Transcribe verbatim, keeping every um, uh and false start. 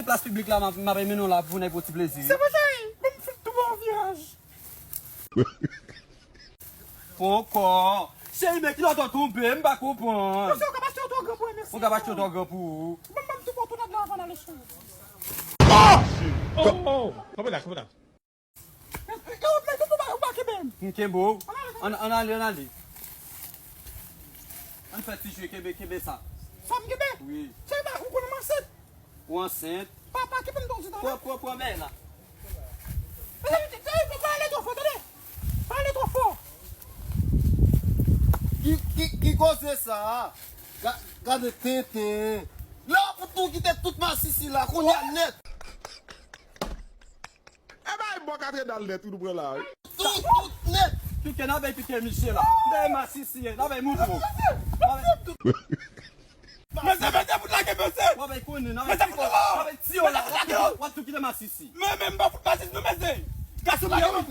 Plas piblik la, m ap, m ap mennen w la pou nèg pou ti plezi. Se vre, cheri. Ban m fout tou bon viraj. Poko. Cheri, men kilòt ou tonbe, m pa konprann. Mesye, ou ka achte oto gran pou mwen, mesye. Ou ka achte oto gran pou ou. Ban m, ban m tou bon tou nèg la avan n ale, cheri. Oh! Oh! Kanpe la, kanpe la. Ou pa kenbe m. M kenbe w. Ann ale, ann ale. Ann fè ti jwe, kenbe, kenbe sa. Sa m kenbe? Wi. Cheri, ou konnen m ansent? Ou ansent? Papa, kenbe m tou di tande. Pran, pran, pran, men la. Mezanmi, cheri, pa pale twò fò, tande. Pa pale twò fò. Ki, ki, ki koze sa? Ga-, gade tenten. Lè w pou tou kite tout masisi la, kounye a nèt. E bay bò katedral nèt wi nou pran la wi. Tout, tout nèt. Pike, n a bay pike misye la. N a bay masisi, n a bay moutro. N a bay tout. Mesye, mesye, fout lage, mesye. W a bay konnen, n a bay tiyo la. W a tou kite masisi. Men, men, m pa fout masisi, non, mesye. Gason m ye wi.